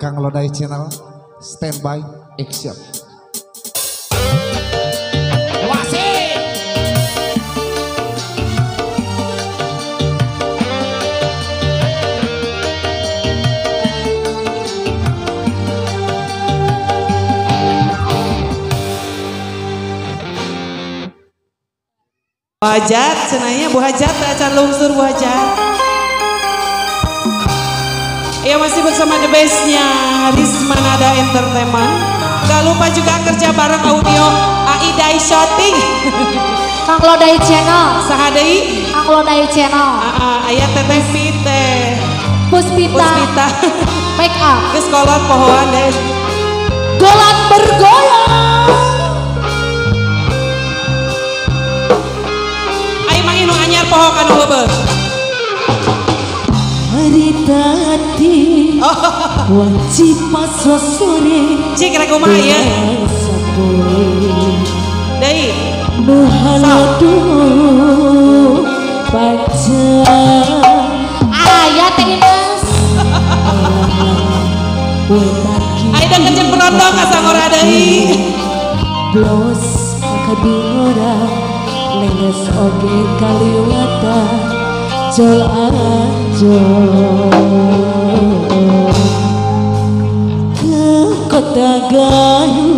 Kang Lodai Channel, standby, action. Bu Hajat, cenanya Bu Hajat, acan lungsur Bu Hajat. Ya masih bersama the bestnya Risma Nada Entertainment. Gak lupa juga kerja bareng audio Aidai Shooting. Kang Lodai Channel. Sahadei. Kang Lodai Channel. Ayah teteh Pite. Puspita. Puspita. Make up. Ke sekolah pohoan deh. Golan bergoyang. Nu anyar poho kanu heubeul. Hari tadi wajib pas sore. Cik rek kumaha ieu? Deui. Nu halodo pacar. Aya teh Ines. Ayo da kecil penonton ka sangora deui. Blos kadungora. Leles oge kaliwata jol anjol ke kota Gayu.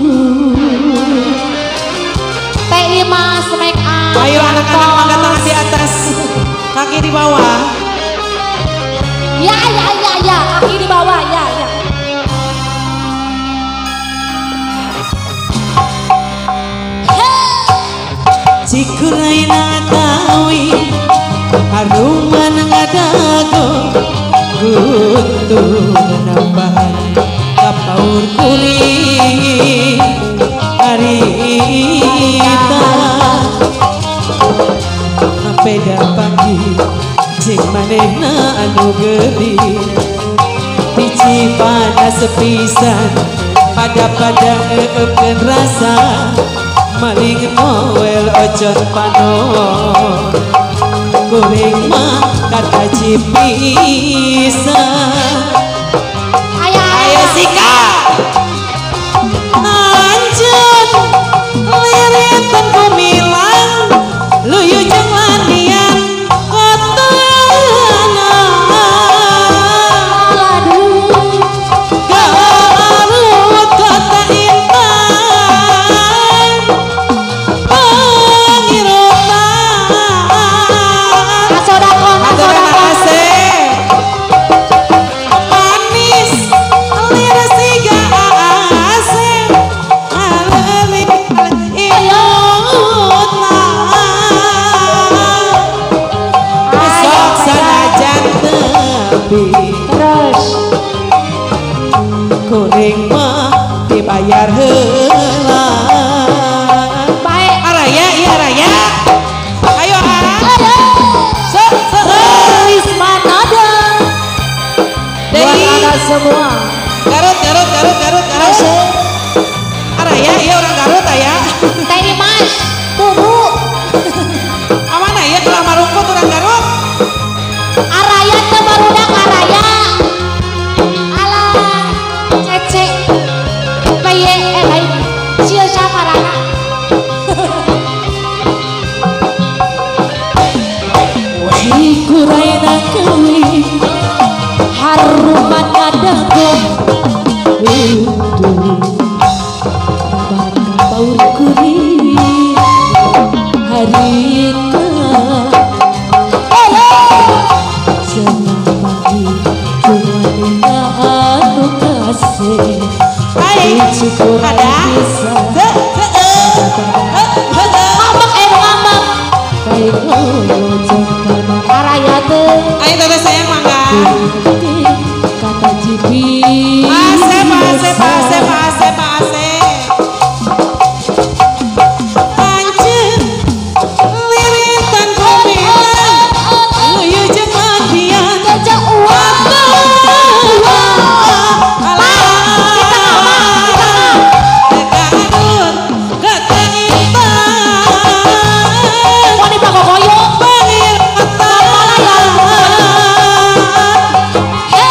Teh Imas make up. Ayo anak-anak angkat tangan di atas, kaki di bawah. Ya ya ya ya, kaki di bawah ya ya. Cikuraina tawi haruman ngadago guntung nambahan kapaur kuring harita peda pagi jeung manehna anu geulis di panas pisan pada-pada eueupkeun rasa maling noel ojon panon kuring mah kata cipisa. Ayo sika anjeun liritan kumilang luyu jeung lanian kotana Garut kota intan terus kuring mah dibayar heula. Baik araya iya araya. Ayo ah. Sok sok Risma Nada. Buat anak semua. Garut Garut Garut Garut Garut. Araya iya orang Garut aya. Teh Imas bubu. Amana ieu kelah marungkut orang Garut. Araya teh barudak araya. Alah, cece. Paye lain. Sia samarana. Cikuraina kewi haruman ngadago uduh tambahan kapaur kuring harita Ada. Ngambek ngambek. Araya teh. Ayo teteh sayang mangga. Kata cipi. Asep asep asep asep asep. Anjeun liritan kumilang luyu jeung matian. Gajah uang. Hey!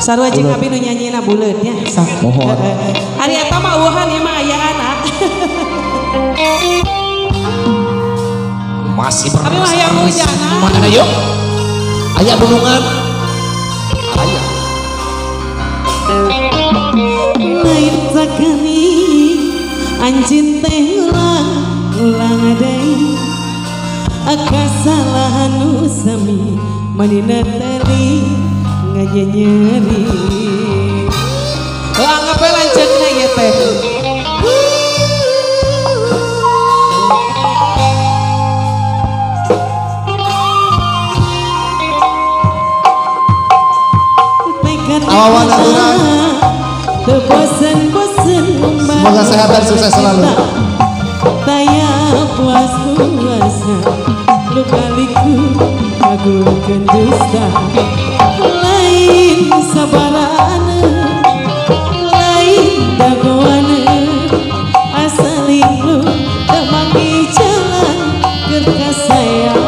Sarua jeung abi nu nyanyina buleut nya. Mohon. Ari eta mah eueuhan ieu mah ayaan ah. Masih abi mah hayang hujan. Mana yuk? Aya gunungan. Aya. Lain sakani anjin teh ulang deui kasalahan nu sami manina teli ngajenyeri. Anggap we lanceukna ieu teh. Awawan aturan. Semoga sehat dan sukses selalu. Taya puas-puasna lukaliku ngagulkeun dusta. Lain sabarana, lain dagoana, asal lu teu manggih jalan keur kasayang.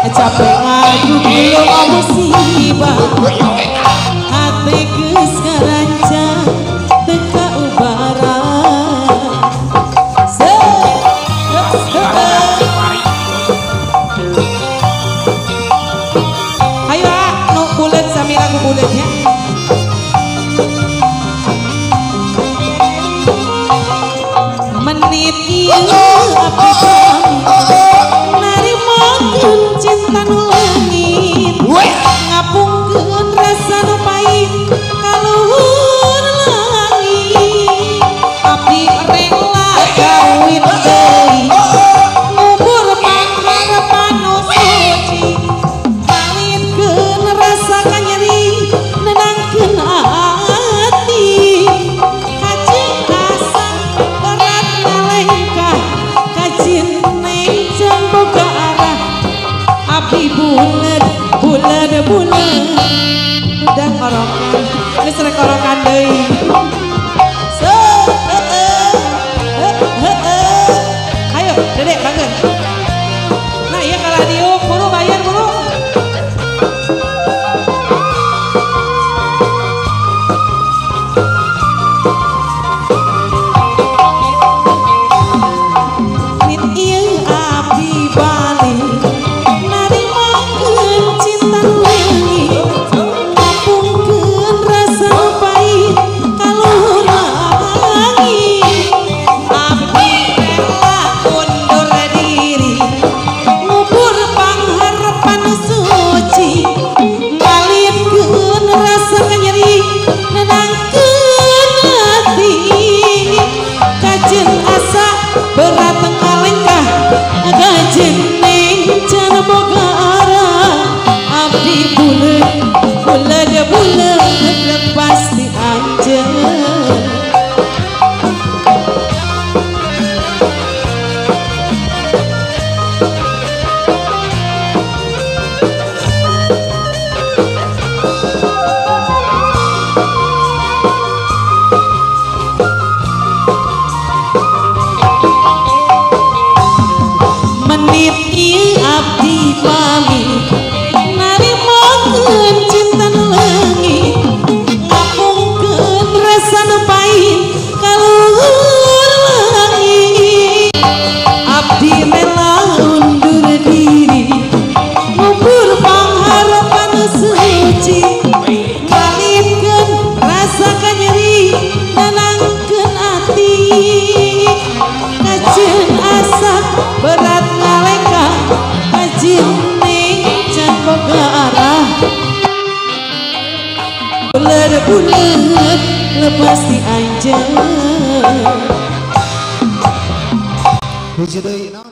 Capek aku belum musibah, hati geus ngarancang teu ubara. Ayo ah, nu buleut sami lagu buleut nya. Menit ieu abdi narimakeun cinta nu leungit, ngapungkeun rasa nu pahit kaluhur langit. Abdi rela kawin deui, ngubur pangharepan nu suci, ngalitkeun rasa kanyeri, nenangkeun hati. Kajeun asa berat ngalengkah, kajeun neng can boga arah. Abdi buleut buleut buleut udah korokan geus rek korokan deui. Ayo Dedek bangun. Nah iya kalah diuk buru bayar buru. Nit ieu abdi balik narimakeun cinta nu leungit, ngapungkeun rasa nu pahit kaluhur langit. Abdi rela undur diri, ngubur pangharepan nu suci, ngalitkeun rasa kanyeri, nenangkeun hati. Kajeun asa berat ngalengkah, kajeun neng can boga arah. Abdi buleut buleut buleut lepas ti anjeun. Menit ieu abdi pamit narimakeun cinta nu leungit, ngapungkeun rasa nu pahit kaluhur langit. Abdi rela undur diri, ngubur pangharepan nu suci, ngalitkeun rasa kanyeri, nenangkeun ati. Kajeun asa berat ngalengkah, kajeun neng can boga arah. Buleut buleut lepas ti anjeun. Hiji deui.